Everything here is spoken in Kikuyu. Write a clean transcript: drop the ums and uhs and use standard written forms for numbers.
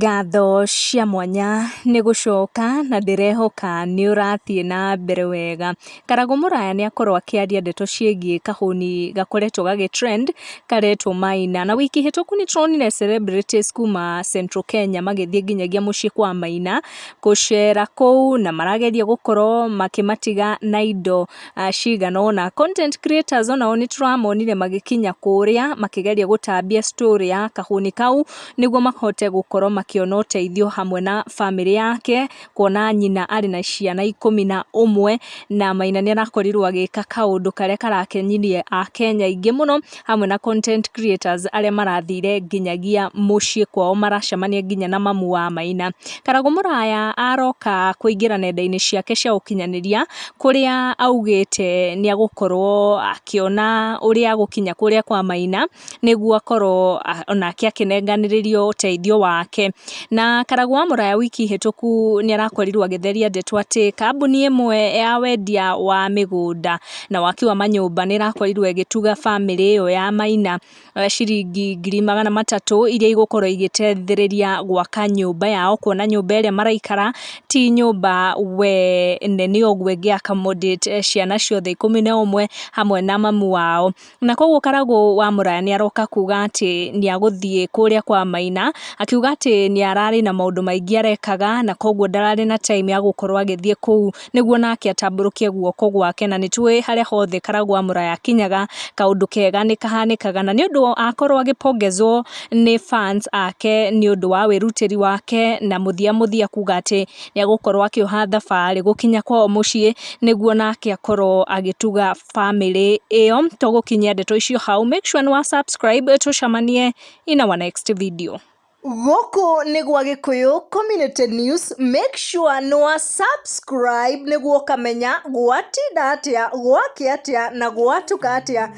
Ngatho cia mwanya nĩ gũcoka na ndĩrehoka nĩ ũrathiĩ na mbere wega. Karagũ Mũraya nĩ akorwo akĩaria ndeto ciĩgiĩ kahũni gakoretwo gagĩ trend karetwo Maina. Na wiki hĩtũku nĩ tũronire celebrities kuma Central Kenya magĩthiĩ nginyagia mũciĩ kwa Maina gũcera kũu na marageria gũkorwo makĩmatiga na indo cigana ũna. Content creators onao nĩ tũramonire magĩkinya kũrĩa makĩgeria gũtambia story ya kahũni kau nĩguo mahote gũkorwo makĩona ũteithio hamwe na bamĩrĩ yake, kuona nyina arĩ na ciana 11, na Maina nĩ arakorirwo agĩka kaũndũ karĩa karakenirie akenya aingĩ mũno hamwe na content creators arĩa marathire nginyagia mũciĩ kwao, maracemania nginya na mamu wa Maina. Karagũ Mũraya aroka kũingĩra nenda-inĩ ciake cia ũkinyanĩria kũrĩa augĩte nĩ agũkorwo akĩona ũrĩa agũkinya kũrĩa kwa Maina nĩguo akorwo onake akĩnenganĩrĩrio ũteithio wake. Na Karagũ wa Mũraya wiki hĩtũku nĩ arakorirwo agĩtheria ndeto atĩ kambuni ĩmwe ya wendia wa mĩgũnda na waki wa manyũmba nĩ ĩrakorirwo ĩgĩtuga bamĩrĩ ĩyo ya Maina ciringi 300,000 iria igũkorwo igĩteithĩrĩria gwaka nyũmba yao, kuona nyũmba ĩrĩa maraikara ti nyũmba we nene ũguo ĩngĩ accommodate ciana ciothe 11 hamwe na mamu wao. Na koguo Karagũ wa Mũraya nĩ aroka kuga atĩ nĩ agũthiĩ kũrĩa kwa Maina, akiuga atĩ nĩ ararĩ na maũndũ maingĩ arekaga na koguo ndararĩ na time ya gũkorwo agĩthiĩ kũu nĩguo nake atambũrũkie guoko gwake. Na nĩ tũĩ harĩa hothe Karagũ wa Mũraya akinyaga kaũndũ kega nĩ kahanĩkaga, na nĩ ũndũ akorwo agĩpongezwo nĩ fans ake nĩ ũndũ wa wĩrutĩri wake, na mũthia mũthia kuga atĩ nĩ agũkorwo akĩoha thabarĩ gũkinya kwao mũciĩ nĩguo nake akorwo agĩtuga bamĩrĩ ĩyo. Tũgũkinyia ndeto icio hau, make sure nĩ wa subscribe, tũcemanie in our next video. Gũkũ nĩ gwa Gĩkũyũ Community News, make sure nĩ wa subscribe nĩguo ũkamenya gwatinda atĩa, gwakĩa atĩa na gwatuka atĩa.